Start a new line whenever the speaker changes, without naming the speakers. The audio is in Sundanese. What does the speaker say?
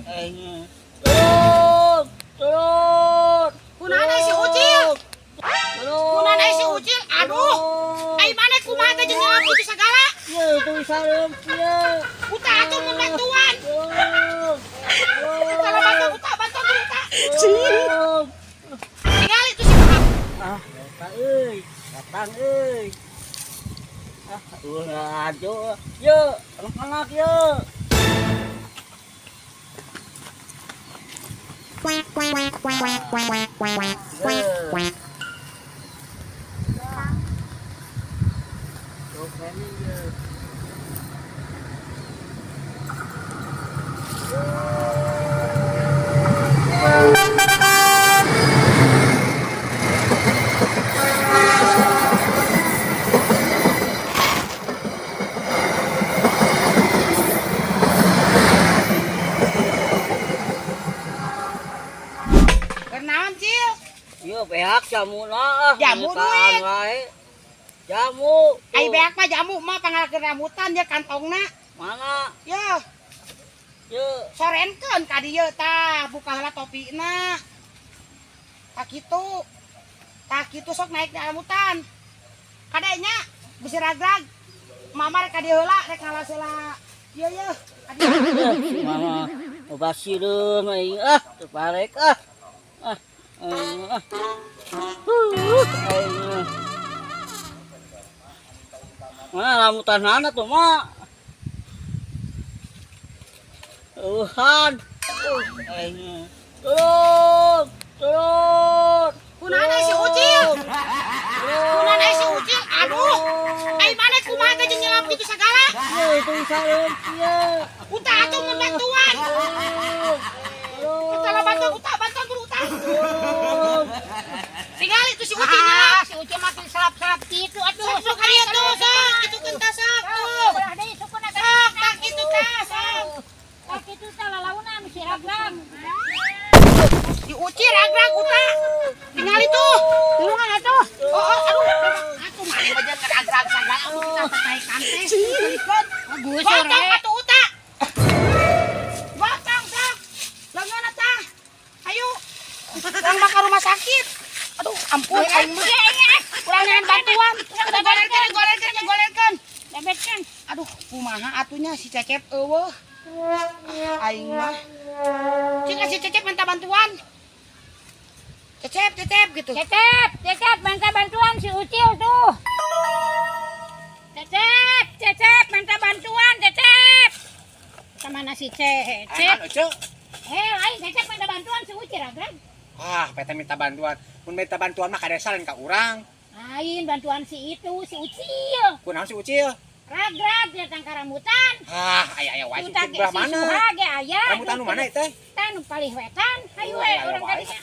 Aing. Tolong, tolong.
Kunaon si Ucil?
Tolong.
Kunaon si Ucil? Aduh. Ai maneh kumaha teh jeung nyelap kitu sagala?
Ieu tuh sareng kieu.
Uta atuh mun bantuan.
Tolong.
Kalau bantu uta, bantu uta.
Tolong.
Tinggal itu si Uta.
Ah, eta euy, datang euy. Ah, ulah ajo. Ye, anak-anak ye. Tuh, kene ye.
Kenaon, Cil?
Ieu beak jamuna ah.
Jamu
nyetaan
duit.
Wae. Jamu.
Ai beak mah jamu mah pangalakeun rambutan ya kantongna.
Mana?
Ya,
Ye.
sorenkeun ka dieu tah, buka heula topina. Tah kitu. Tah kitu sok naik di rambutan. Kadenya bisi ragrag. Mama rek ka dieu heula rek ngalas heula. Ieu ye, ka dieu.
Mama, obat sireum aing ah, teu parek ah. Ah, aing ah. Aing. Ah. Mana rambutan tuh, Mak? Euhan. Aing. Tolong, tolong.
Kunaon si Ucil? Kunaon si Ucil? Aduh. Ai maneh kumaha teh jeung nyelap kitu sagala?
Ieu tuh sareng kieu.
Uta atuh mun bantuan. Uta lah bantu, uta bantu guru uta. Tinggal itu si Ucil nyelap.
Si Ucil makin selap-selap gitu atuh.
Sok sok ka dieu tuh, sok kitu keun tah sok tuh.
Ulah deui sukuna
Sok tah kitu tah sok.
Tah kitu tah lalaunan si ragrag.
Si Ucil ragrag uta. Tinggal itu.
Tulungan atuh.
Oh, oh, aduh. Atuh maneh mah jeung ragrag sagala atuh kita naekan teh. Tulikeun.
Bagus
Gotong atuh uta. Gotong sok. Leungeunna tah. Ayo. Urang mah ka rumah sakit. Aduh, ampun aing mah. Urang neangan bantuan. Udah golerkeun, golerkeun, golerkeun.
Lebetkeun.
Aduh, kumaha atunya si Cecep eueuh. Aing mah. Cing si Cecep minta bantuan. Cecep, Cecep gitu.
Cecep, Cecep minta bantuan si Ucil tuh. Cecep, Cecep minta bantuan, Cecep. Sama si Cecep? Eh, lain Cecep minta bantuan si Ucil ragrag.
Ah, PT minta bantuan. Mun minta bantuan mah ka desa lain ka urang.
Lain bantuan si itu, si Ucil.
Kunaon si Ucil?
Ragrag dia tangka rambutan.
Ah, aya aya wae si
Uta
Ucil
ge
belah
si
mana?
Suha ge aya.
Rambutan nu mana teh?
Tah nu palih wetan. Hayu we
Aya
urang
wae.
ka dinya.